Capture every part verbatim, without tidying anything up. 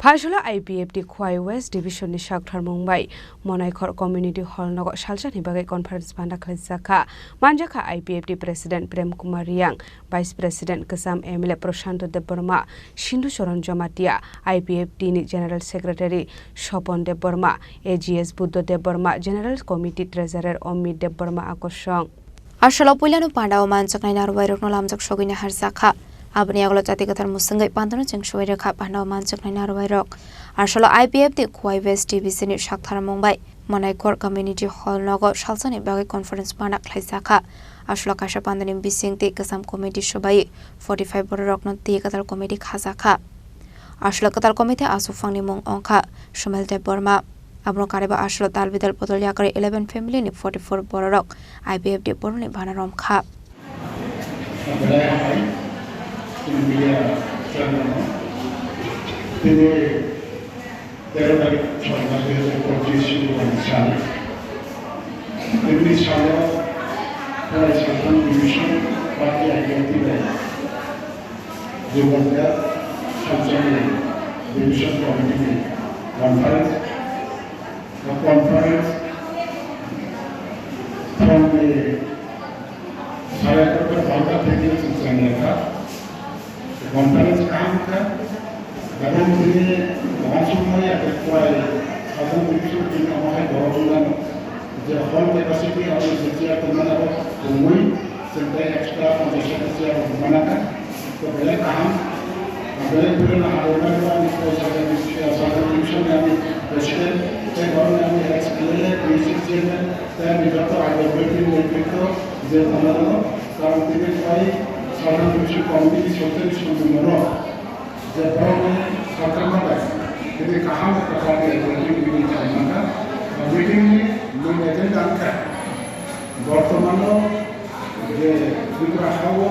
Phaisalo I P F T Khowai West Division ni saktharmung bai Monaikhor Community Hall nogo salsani bagwi conference banda khlaijak kha. Manjakha I P F T President Prem Kumar Riyang, Vice President Kwcham M L A Prashanto Debbarma, Sindhu Charan Jamatia, I P F T ni General Secretary Sopon Debbarma, A G S Buddho Debbarma, General Committee Treasurer Omit Debbarma akosong. Asolo puilano pandao manjaknai narwuairokno lamjak sogwini harjakha. Aboni yagulo jati kwthar mwswngwi pandano chengsuwi rwkha pandao manjaknai narwuairok. Asolo I P F T Khowai West Division ni saktharmung bai Monaikhor Community Hall nogo salsani bagwi conference banda khlaijakha. Asolo kaisa pandani bising tei kwcham committee swbai forty five bororokno twi kwtal committee khajakha. Asolo kwtal committee achuphangni mung wngkha Sumail Debbarma. Abono karwi ba asolo dal bidal bodol yakarwi eleven family ni forty four bororok I P F T boroni bana romkha. Belai hambai, chini media channel no. Tini tero tarik choi mas dui hajar pochis Shukrobar ni sal. Tini salo Khowai Southern Division Party I P F T bai Jubak Salsani Division Committee ni conference, conference from the Sare egarota barota theke chwng chengya kha. Conference kaham kha. Dabang tini wansukmani abo kwai sajak division tini omo hai borok wngmano. Je hall capacity abo je chair tongmani abo tongwi chwng tei extra ponchash ta chair rok tongmani kha. To belai kaham. Belai belai no harwi mani bo ani sajak division ni ani president tei borok ni ani ex M L A, D C chairman tei ani joto agor bwtwi netrito je tongmani. Karon tini bai Southern Division Committee ni Secretary Sonjay Mono je borokni sakarma bai tini kaham khe party executive meeting khlaimani kha. Meeting ni main agenda wngkha bortomano je Tripura ha o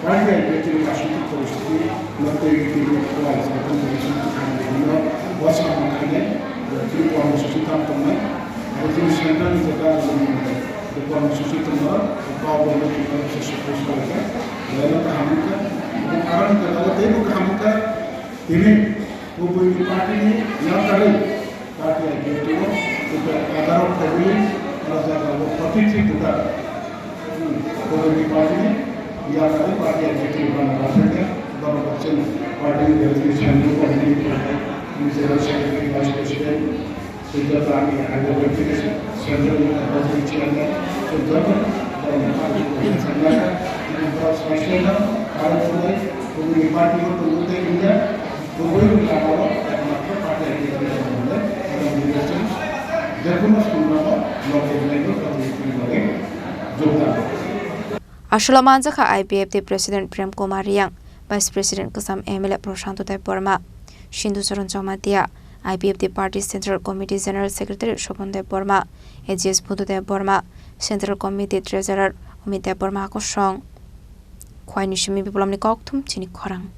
party executive ni rajnitik poristiti no twi twi Khowai Southern Division ni thani twi no bwsa mangkhainai twi kormosuchi tam tongnai. Abo tini central ni je Tei kormosuchi tongma, kok bo no tongma se support khlaijak. Belai no kaham wngkha. Abo karon wngkha, abo teibo kaham wngkha. Tini kubui ni party ni yakarwi party I P F T o kubui egaroh family, o jaga o forty three voter. Hmm, kubui ni party ni yakarwi party I P F T o bana bana khe, bana bana party ni central committee ni general secretary, vice president, Sejak kami ada berpikir central advisory chairman, sejak dalam hal itu yang saya katakan, ini berat sekali, kalau mulai kemudian parti itu tunggu teh indah, kemudian kalau ada parti yang kita mulai, ada menjelaskan, dia pun harus mendapat lokal level parti itu mulai, juga. Asolo manjakha I P F T President Prem Kumar Riyang, Vice President Kwcham M L A Prashanto Debbarma, Sindhu Charan Jamatia, I P F T Party Central Committee General Secretary Sopon Debbarma, A G S Buddho Debbarma, Central Committee Treasurer Omit Debbarma kosong. Khowai ni simi Biplobni kokthum chini khorang.